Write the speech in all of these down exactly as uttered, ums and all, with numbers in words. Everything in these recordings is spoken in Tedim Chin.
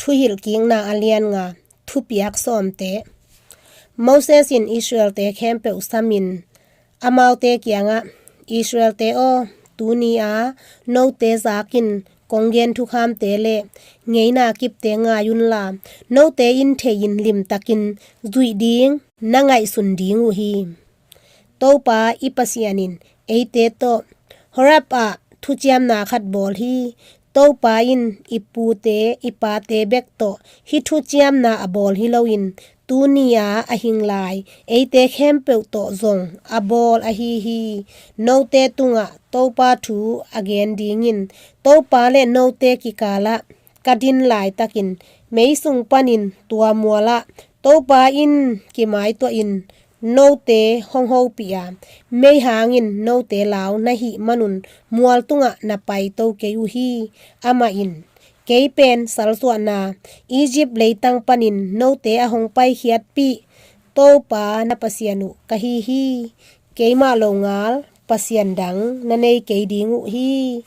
Thuhilhkikna a lian nga. Thupiak sawmte. Moses in Israel-te khempeuh samin amaute kiangah, Israel-te aw, tuni-a note zakin kong gen thukhamte le ngeina kipte ngai unla, note in thei-in limtakin zuih ding na ngaihsun ding uh hi. Topa i Pasian in eite tawh Horeb ah thuciamna khat bawl hi. Topa in i pute i pate bek tawh hih thuciamna a bawl hi loin, tuni-a a hing lai eite khempeuh tawh zong a bawl ahi hi. Note tungah Topa thu a gen dingin Topa le note kikalah ka din laitakin meisung panin tua mualah Topa in kimaituahin note hong hopih a, mei hangin note lau na hih manun mual tungah na paito kei uh hi. Amah in, kei pen salsuahna Egypt leitang panin note a hong paikhiatpih Topa na Pasian uh ka hi hi. Keimah longal pasian dang na nei kei ding uh hi.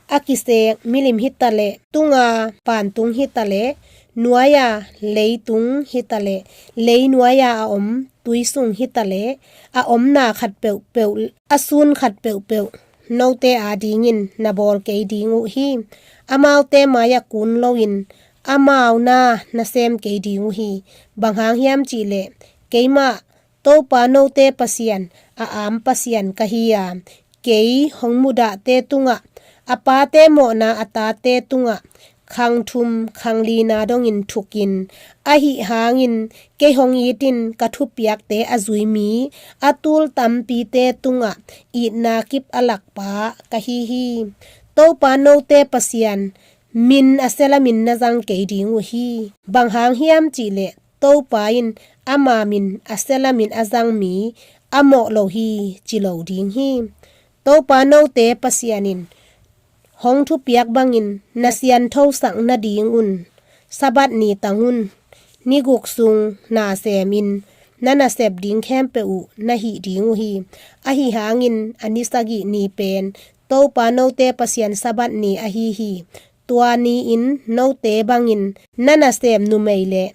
A kisek milim hitaleh, tunga pantung hitaleh, nuai-a leitung hitaleh, lei nuai-a a om tuisung hitaleh, a omna khat peuhpeuh, a sun khat peuhpeuh note adingin na bawl kei ding uh hi. Amaute mai-ah kun loin amau na na sem kei ding uh hi. Bang hang hiam cihleh, keimah Topa note Pasian, a am Pasian ka hi a, kei hong mudahte tungah, a pate mawhna a tate tungah khang thum khang lina dongin thukin, ahi hangin kei hong itin ka thupiakte a zui mi, a tul tampite tungah itna kip a lakpa ka hi hi. Topa note Pasian min a sia lamin na zang kei ding uh hi. Bang hang hiam cihleh, Topa in ama min a sia lamin a zang mi a mawh lo hi, ci lo ding hi. Topa note Pasian in hong thupiak bangin na sianthosak nadingun Sabbath ni tangun ni guk sung na semin na nasep ding khempeuh uh na hih ding uh hi. Ahi hangin a ni sagih ni pen Topa note Pasian Sabbath ni ahi hi. Tua ni-in note bangin na nasem numei le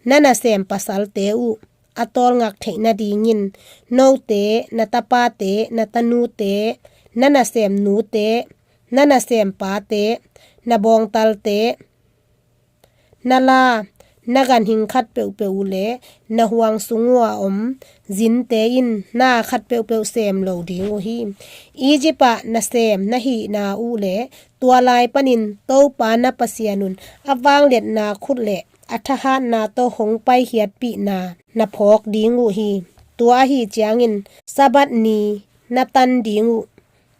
na nasem pasalte uh a tawlngak theih nadingin note, na tapate, na tanute, na nasem nute, na nasem pate, na bawngtalte, na la, na ganhing khat peuhpeuh uh le na huang sung uh a om zinte in na khat peuhpeuh sem lo ding uh hi. Egypt ah nasem na hihna uh le tua lai panin Topa na Pasian un a vangliatna khut le a thahatna tawh hong paikhiatpihna na phawk ding uh hi. Tua ahi ciangin Sabbath ni na tan ding uh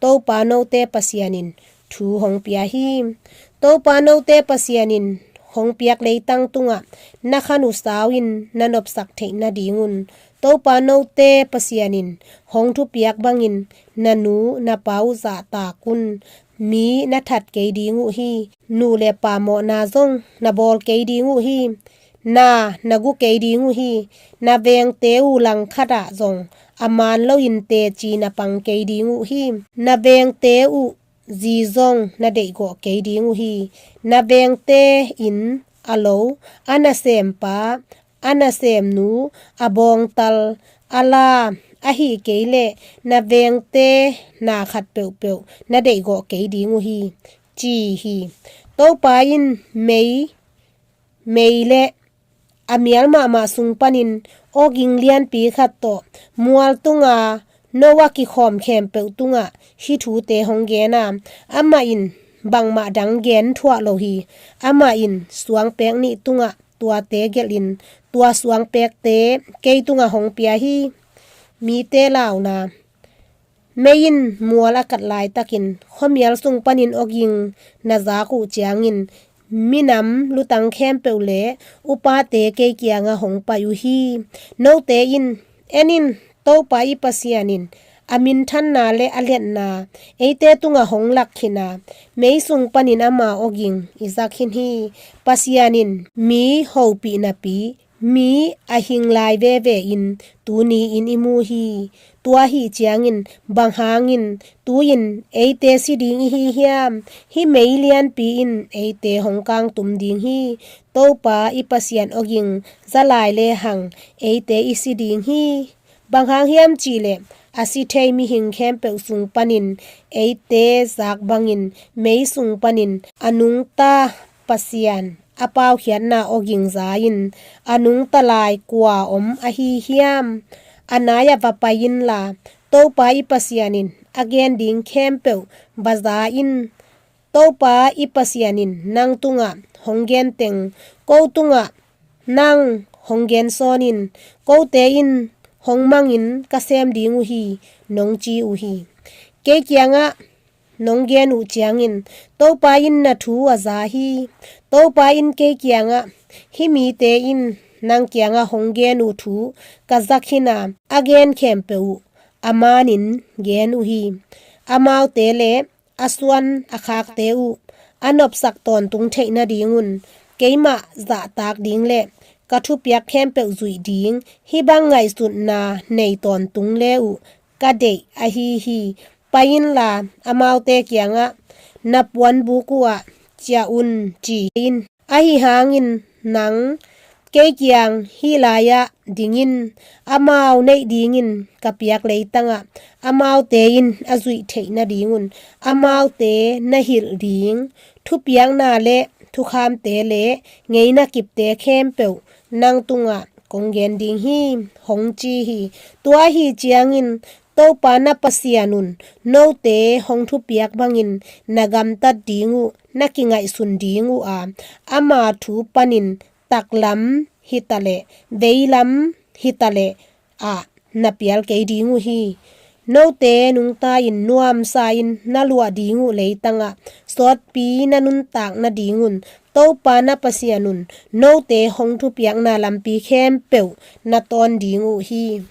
Topa note Pasian in thu hong pia hi. Topa note Pasian in hong piak leitang tungah na khan uh sau in na nopsak theih nadingun Topa note Pasian in hong thupiak bangin na nu na pa uh zahtak un. Mi na that kei ding uh hi. Nu le pa mawhna zong na bawl kei ding uh hi. Na na gu kei ding uh hi. Na vengte uh langkhat ah zong a man loin teci na pang kei ding uh hi. Na vengte uh zi zong na deihgawh kei ding uh hi. Na vengte in a lo, a nasempa, a nasemnu, a bawngtal, a la, ahi kei leh na vengte na khat peuhpeuh na deihgawh kei ding uh hi, ci hi. Topa in mei, mei le a mial mahmah sung panin awging lianpi khat tawh mual tunga no a kikhawm khempeuh tungah hih thute hong gen a, amah in bangmah dang gen thuah lo hi. Amah in suangpek nih tungah tuate gelhin tua suangpekte kei tungah hong pia hi. Mite launa. Mei in mual a kat laitakin khuamial sung panin awging na zak uh ciangin minam lutang khempeuh le upate kei kiangah hong pai uh hi. Note in, en in, Topa i Pasian in a minthanna le a liatna eite tungah hong lak khin a, mei sung panin ama awging i zak khin hi. Pasian in mi hopih napi Mi a hing lai veve in tuni-in i mu hi. Tua ahih ciangin bang hangin tu-in eite si ding i hi hiam? Hih mei lianpi in eite hong kangtum ding hi. Topa i Pasian awging za lai lehang eite i si ding hi. Bang hang hiam cihleh a si thei mihing khempeuh sung panin eite zak bangin mei sung panin a nungta Pasian a paukhiatna awging za-in a nungta lai kua om ahi hiam? A nai-ah va pai inla, Topa i Pasian in a gen ding khempeuh va za in. Topa i Pasian in nang tungah hong gen teng ko tungah nang hong gen sawn in. Kote in hong mangin ka sem ding uh hi, nong ci uh hi. Kei kiangah nong gen uh ciangin Topa in na thu a za hi. Topa in kei kiangah, hih mite in nang kiangah hong gen uh thu ka za khin a, a gen khempeuh uh a manin gen uh hi. Amaute le a suan a khakte uh a nopsak tawntung theih nadingun keimah zahtak ding le ka thupiak khempeuh zuih ding, hih bang ngaihsutna nei tawntung le uh ka deih ahi hi. Pai inla, amaute kiangah na puanbuk uhah ciah un, ci in. Ahi hangin nang kei kiang hih lai-ah dingin, amau neih dingin ka piak leitangah amaute in a zuih theih nadingun amaute na hilh ding thupiakna le thukhamte le ngeina kipte khempeuh nang tungah kong gen ding hi, hong ci hi. Tua ahi ciangin Topa na Pasian un note hong thupiak bangin na gamtat ding uh na kingaihsun ding uh a, ama thu panin taklam hitaleh veilam hitaleh ah na pial kei ding uh hi. Note nungta-in nuamsa-in na luah ding uh leitangah sawtpi na nuntak nadingun Topa na Pasian un note hong thupiakna lampi khempeuh na tawn ding uh hi.